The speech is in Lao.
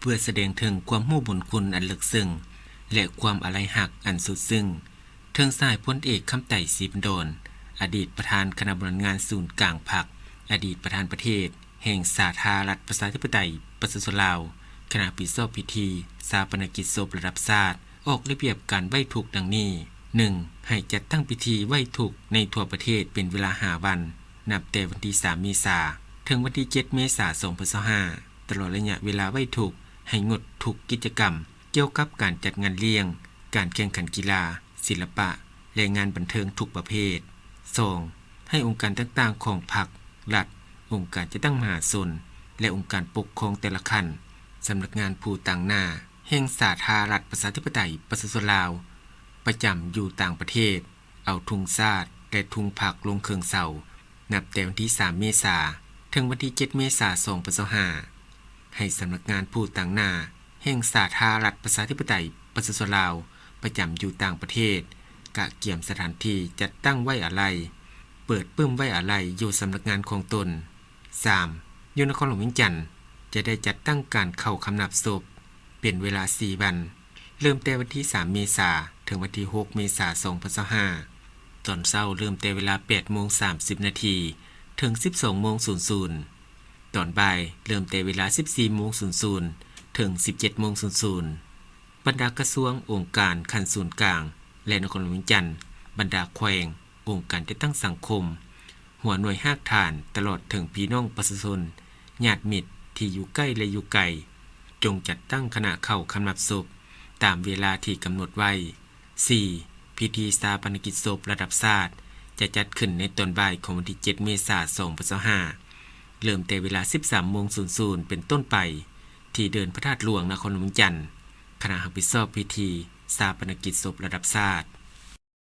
ເພື່ອສະແດງເຖິງຄວາມຮູ້ບຸນຄຸນອັນເລິກເຊິ່ງ ແລະ ຄວາມອາໄລຮັກອັນສຸດຊຶ້ງ ເຖິງສະຫາຍພົນເອກ ຄຳໄຕ ສີພັນດອນ ອະດີດປະທານຄະນະບໍລິຫານງານສູນກາງພັກ, ອະດີດປະທານປະເທດແຫ່ງສາທາລະນະລັດປະຊາທິປະໄຕປະຊາຊົນລາວ, ຄະນະຮັບຜິດຊອບພິທີຊາປະນະກິດສົບລະດັບຊາດ ອອກລະບຽບການໄຫວ້ທຸກດັ່ງນີ້: ໜຶ່ງ ໃຫ້ຈັດຕັ້ງພິທີໄຫວ້ທຸກໃນທົ່ວປະເທດເປັນເວລາຫ້າວັນ, ນັບແຕ່ວັນທີສາມ ເມສາ ເຖິງວັນທີເຈັດ ເມສາ ສອງພັນຊາວຫ້າ ຕະຫຼອດໄລຍະເວລາໄຫວ້ທຸກ ໃຫ້ງົດທຸກກິດຈະກຳ ກ່ຽວກັບການຈັດງານລ້ຽງ, ການແຂ່ງຂັນກິລາ, ສິລະປະ ແລະ ງານບັນເທີງທຸກປະເພດ. ສອງ ໃຫ້ອົງການຕ່າງໆຂອງພັກ, ລັດ, ອົງການຈັດຕັ້ງມະຫາຊົນ ແລະ ອົງການປົກຄອງແຕ່ລະຂັ້ນ, ສຳນັກງານຜູ້ຕາງໜ້າແຫ່ງສາທາລະນະລັດປະຊາທິປະໄຕປະຊາຊົນລາວ ປະຈຳຢູ່ຕ່າງປະເທດ ເອົາທຸງຊາດ ແລະ ທຸງພັກລົງເຄິ່ງເສົາ ນັບແຕ່ວັນທີສາມ ເມສາ ເຖິງວັນທີເຈັດ ເມສາ ສອງພັນຊາວຫ້າ ໃຫ້ສຳນັກງານຜູ້ຕາງໜ້າແຫ່ງສາທາລະນະລັດປະຊາທິປະໄຕປະຊາຊົນລາວ ປະຈຳຢູ່ຕ່າງປະເທດ ກະກຽມສະຖານທີ່ຈັດຕັ້ງໄວ້ອາໄລ, ເປີດປຶ້ມໄວ້ອາໄລຢູ່ສຳນັກງານຂອງຕົນ. ສາມ ຢູ່ນະຄອນຫຼວງວຽງຈັນ ຈະໄດ້ຈັດຕັ້ງການເຂົ້າຄຳນັບສົບເປັນເວລາສີ່ວັນ, ເລີ່ມແຕ່ວັນທີສາມ ເມສາ ເຖິງວັນທີຫົກ ເມສາ ສອງພັນຊາວຫ້າ. ຕອນເຊົ້າເລີ່ມແຕ່ເວລາແປດໂມງສາມສິບນາທີ ເຖິງສິບສອງໂມງສູນສູນ, ຕອນບ່າຍເລີ່ມແຕ່ເວລາສິບສີ່ໂມງສູນສູນ ເຖິງສິບເຈັດໂມງສູນສູນ. ບັນດາກະຊວງ, ອົງການຂັ້ນສູນກາງ ແລະ ນະຄອນຫຼວງວຽງຈັນ, ບັນດາແຂວງ, ອົງການຈັດຕັ້ງສັງຄົມ, ຫົວໜ່ວຍຮາກຖານ ຕະຫຼອດເຖິງພີ່ນ້ອງປະຊາຊົນ, ຍາດມິດທີ່ຢູ່ໃກ້ ແລະ ຢູ່ໄກ, ຈົ່ງຈັດຕັ້ງຄະນະເຂົ້າຄຳນັບສົບຕາມເວລາທີ່ກຳນົດໄວ້. ສີ່ ພິທີຊາປະນະກິດສົບລະດັບຊາດ ຈະຈັດຂຶ້ນໃນຕອນບ່າຍຂອງວັນທີເຈັດ ເມສາ ສອງພັນຊາວຫ້າ ເລີ່ມແຕ່ເວລາສິບສາມໂມງສູນສູນເປັນຕົ້ນໄປ ທີ່ເດີ່ນພະທາດຫຼວງນະຄອນຫຼວງວຽງຈັນ. ຄະນະຮັບຜິດຊອບພິທີຊາປະນະກິດສົບລະດັບຊາດ